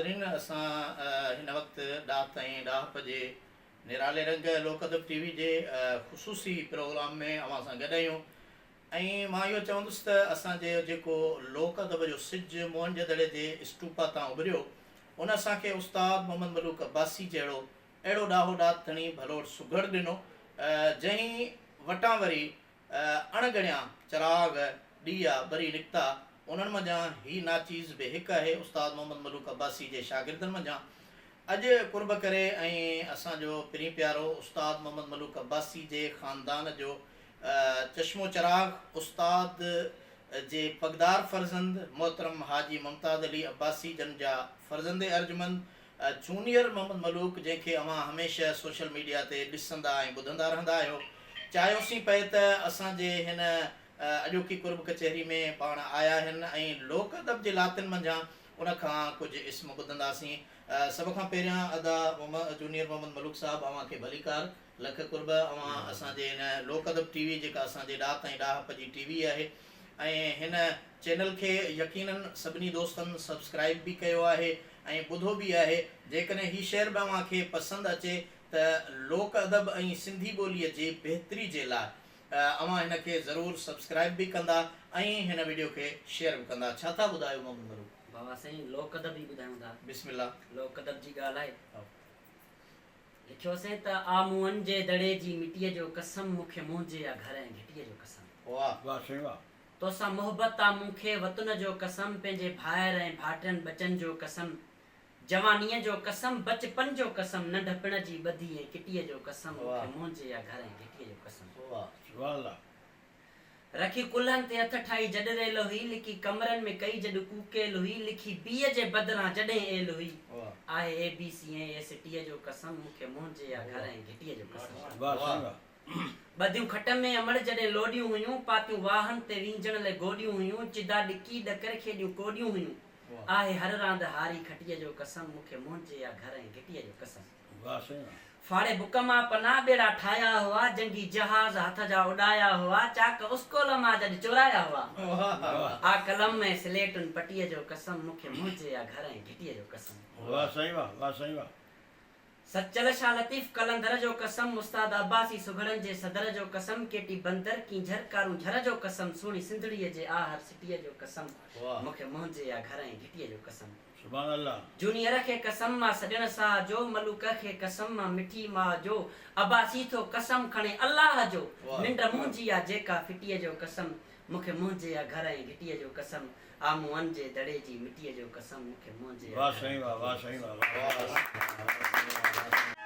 ناظرين اسان هن وقت ڏات ۽ ڏاهپ جي نرالي رنگ لوڪ ادب ٽي وي جي خصوصي پروگرام ۾ اوهان سان گڏ آهيون ۽ مان اهو چوندس ته اسان جي جيڪو لوڪ ادب جو سج موهن جي دڙي جي اسٽوپا تان اڀريو ان اسان کي استاد محمد ملوڪ عباسي جهڙو اهڙو ڏاهو ڏات ڌڻي ڀلوڙ سگهڙ ڏنو جنهن وٽان وري اڻ ڳڻيا چراغ، ڏيئا، ٻري نڪتا، انهن منجهان هي ناچيز به هڪ آهي، استاد محمد ملوڪ عباسي جي شاگردن منجهان اڄ قرب ڪري ۽ اسان جو پرين پيارو استاد محمد ملوڪ عباسي جي خاندان جو چشم و چراغ استاد جي پڳدار فرزند محترم حاجي ممتاز علي عباسي جن جا فرزند ارجمند جونيئر محمد ملوڪ جنهن کي اوهان هميشه سوشل ميڊيا تي ڏسندا ۽ ٻڌندا رهندا آهيو، چاهيوسين پئي ته اسان جي هن اڄوڪي قرب ڪچهري ۾ پاڻ آيا آهن ۽ لوڪ ادب جي لاتين منجهان ان کان ڪجهه اسم ٻڌنداسين. سڀ کان پهريان ادا جونيئر محمد ملوڪ صاحب اوهان کي ڀليڪار، لک قرب اوهان اسان جي هن لوڪ ادب ٽي وي جيڪا اسان جي ڏات ۽ ڏاهپ جي ٽي وي آهي ۽ هن چينل کي يقينن سڀني دوستن سبسڪرائيب به ڪيو آهي ۽ ٻڌو به آهي جيڪڏهن هي شعر به اوهان کي پسند اچي ته لوڪ ادب ۽ سنڌي ٻوليء جي بهتري جي لاء اوهان هن کي ضرور سبسڪرائيب به ڪندا ۽ هن وڊيو کي شيئر به ڪندا ڇا ٿا ٻڌايو محمد ملوڪ. بابا سائين لوڪ ادب ئي ٻڌايون ٿا. بسم الله. لوڪ ادب جي ڳالهه آهي. لکيوسين ته آ موهن جي دڙي جي مٽيء جو قسم مون کي منهنجي آ گهر ۽ گهٽيء جو قسم. واھ. واھ سائين واھ. توسان محبت آ مون کي وطن جو قسم پنهنجي ڀائر ۽ ڀائٽين ٻچن جو قسم جوانيء جو قسم بچپن جو قسم ننڍپڻ جي ٻڌي ۽ ڪٽيء جو قسم مون کي منهنجي آ گهر ۽ گهٽيء جو قسم. واھ. سبحان الله. رکي ڪلهن تي هٿ ٺاهي جڏ ريل هئي، لڪي ڪمرن ۾ ڪئي جڏ ڪوڪيل هئي، لکي بيء جي بدران جڏهن ايل هئي، آهي اي بي سي ۽ ايس ٽيء جو قسم، مون کي منهنجي آ گهر ۽ گهٽيء جو قسم. ٻڌيون کٽ ۾ امڙ جڏهن لوڏيون هيون، پاتيون واهن تي وينجهڻ لئه گوڏيون هيون، چدا ڏڪي ڏڪر کيڏيون ڪوڏيون هيون، آهي هر راند هاري کٽيء جو قسم، مون کي منهنجي آ گهر ۽ گهٽيء جو قسم. ڦاڙي بڪ مان پنا ٻيڙا ٺاهيا هئا، جنگي جهاز هٿ جا اڏايا هئا، چاڪ اسڪول مان جڏ چورايا هئا. آ قلم ۽ سليٽ ان پٽيء جو قسم، مون کي منهنجي آ گهر ۽ گهٽيء جو قسم. واه سائين واه واه سائين واه. سچل شاھ لطيف قلندر جو قسم، استاد عباسي سگهڙن جي صدر جو قسم، ڪيٽي بندر، ڪينجهر، ڪارونجهر جو قسم، سهڻي سنڌڙيء جي آ هر سٽيء جو قسم، مون کي منهنجي آ گهر ۽ گهٽيء جو قسم. سبحان الله. جونيئر کي قسم مان سڄڻ ساھ جو، ملوڪ کي قسم مان مٺي ماء جو، عباسي ٿو قسم کڻي الله جو، ننڊ منهنجي آ جيڪا ڦٽيء جو قسم، مون کي منهنجي آ گهر ۽ گهٽيء جو قسم، آ موئن جي دڙي جي مٽيء جو قسم، مون کي منهنجي آ واه گهر ۽ سائين واه گهٽيء واه جو سائين قسم. واه واه.